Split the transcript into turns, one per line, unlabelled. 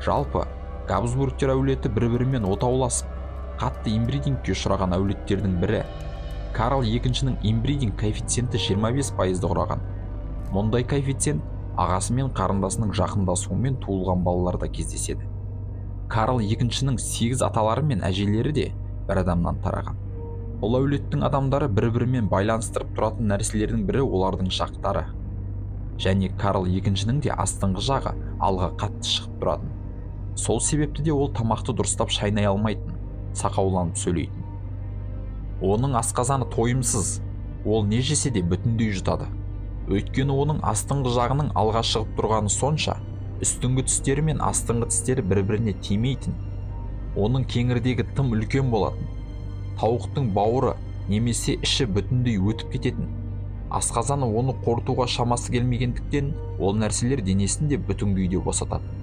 Жалпы, Габсбургтер әулеті бір-бірімен отауласып, қатты инбридингке ұшыраған әулеттердің бірі. Карл екіншінің инбридинг коэффициенті 25%-ды құраған. Мұндай коэффициент ағасы мен қарындасының жақындасуымен туылған балаларда кездеседі. Карл екіншінің 8 аталары мен әжелері де бір адамнан тараған. Бұл әулеттің адамдары бір-бірімен байланыстырып тұратын нәрселердің бірі олардың жақтары. Және Карл екіншінің де астыңғы жағы алға қатты шығып тұратын. Сол себепті де ол тамақты дұрыстап шайнай алмайтын, сақауланып сөйлейтін. Оның асқазаны тойымсыз, ол не жесе де бүтіндей жұтады. Өйткені оның астыңғы жағының алға шығып тұрғаны сонша, үстіңгі тістері мен астыңғы тістері бір-біріне тимейтін. Оның кеңірдегі тым үлкен болатын. Тауықтың бауыры немесе іші бүтіндей өтіп кететін. Асқазаны оны қорытуға шамасы келмегендіктен, ол нәрселер денесін де бүтін күйде босататын.